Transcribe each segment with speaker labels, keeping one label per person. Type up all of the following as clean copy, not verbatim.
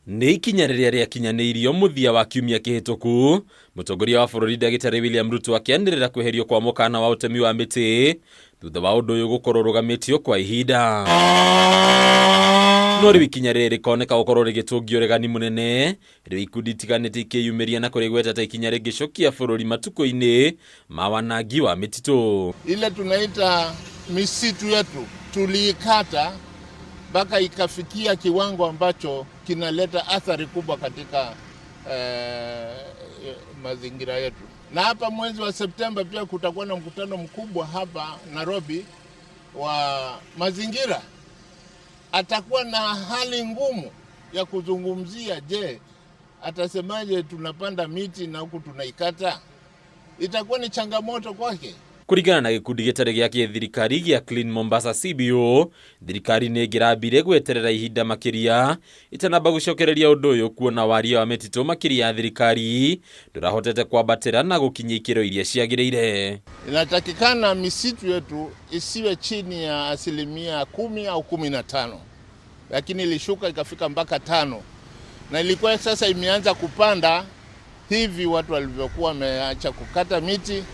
Speaker 1: Nĩ ikinya rĩrĩa rĩakinyanĩirio mũthia wa kiumia kĩhĩtũku, mũtongoria wa bũrũri ndagĩtarĩ William Ruto akĩanĩrĩra kweherio kwa mũkana wa ũtemi wa mĩtĩ thutha wa ũndũ ũyũ gũkorwo ũrũgamĩtio kwa ihinda. No rĩu ikinya rĩrĩ rĩkoneka gũkorwo rĩgĩtũngia ũregani mũnene, rĩu ikundi itiganĩte ikĩyumĩria na kũrĩgweta ta ikinya rĩngĩcokia bũrũri matukũ-inĩ ma wanangi wa mĩtitũ.
Speaker 2: Ile tunaita misitu yetu tuliikata mpaka ikafikia kiwango ambacho kinaleta athari kubwa katika mazingira yetu. Na hapa mwezi wa Septemba pia kutakuwa na mkutano mkubwa hapa Nairobi wa mazingira. Atakuwa na hali ngumu ya kuzungumzia, je, atasemaje tunapanda miti na huku tunaikata? Itakuwa ni changamoto kwake.
Speaker 1: Kũringana na gĩkundi gĩtarĩ gĩa gĩthirikari gĩa Clean Mombasa CBO, thirikari nĩ ĩngĩrambire gweterera ihinda makĩria ĩtanamba gũcokereria ũndũ ũyũ kuona waria wa mĩtitũ makĩria ya thirikari ndũrahotete kwambatĩra na gũkinyia ikĩro iria ciagĩrĩire.
Speaker 2: Inatakikana misitu yetu isiwe chini ya 10% au 15, lakini ilishuka ikafika mpaka 5, na ilikuwa sasa imeanza kupanda hivi watu walivyokuwa wameacha kukata miti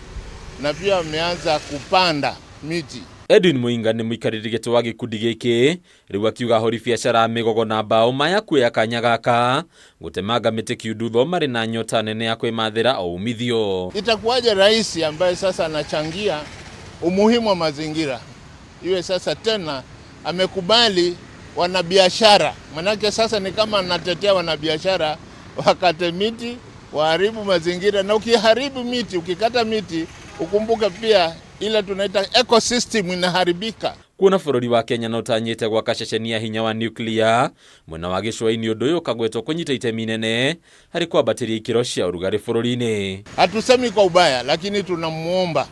Speaker 2: na pia wameanza kupanda miti.
Speaker 1: Edwin Muinga nĩ mũikarĩri gĩtĩ wa gĩkundi gĩkĩ rĩu akiuga ahũri biacara a mĩgogo na mbaũ maya kuoya kanya gaka gũtemanga mĩtĩ kiundutho marĩ na nyota nene ya kwĩmathĩra o umithio.
Speaker 2: Itakuwaje rais ambaye sasa anachangia umuhimu wa mazingira iwe sasa tena amekubali wanabiashara? Manake sasa ni kama anatetea wanabiashara wakate miti waharibu mazingira. Na ukiharibu miti, ukikata miti, ukumbuke pia ile tunaita ecosystem inaharibika.
Speaker 1: Kuona bũrũri wa Kenya no ũtanyĩte gwaka ceceni ya hinya wa nuclear mwena wa gĩcũa-inĩ, ũndũ ũyũ ũkagwetwo kũnyita itemi inene harĩ kwambatĩria ikĩro cia ũrugarĩ bũrũri-inĩ.
Speaker 2: Hatusemi kwa ubaya, lakini tunamuomba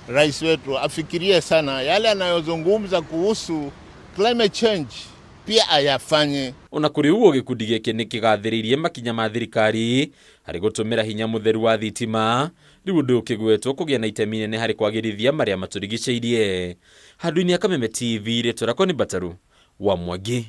Speaker 2: rais wetu afikirie sana yale anayozungumza kuhusu climate change, pia ayafanye.
Speaker 1: Ona kũrĩ ũguo, gĩkundi gĩkĩ nĩ kĩgathĩrĩirie makinya ma thirikari harĩ gũtũmĩra hinya mũtheru wa thitima, rĩu ũndũ ũyũ ũkĩgwetwo kũgĩa na itemi inene harĩ kwagĩrithia marĩa matũrigicĩirie. Handũ-inĩ ya Kameme TV, rĩtwa rĩakwa nĩ Mbataru wa Mwangi.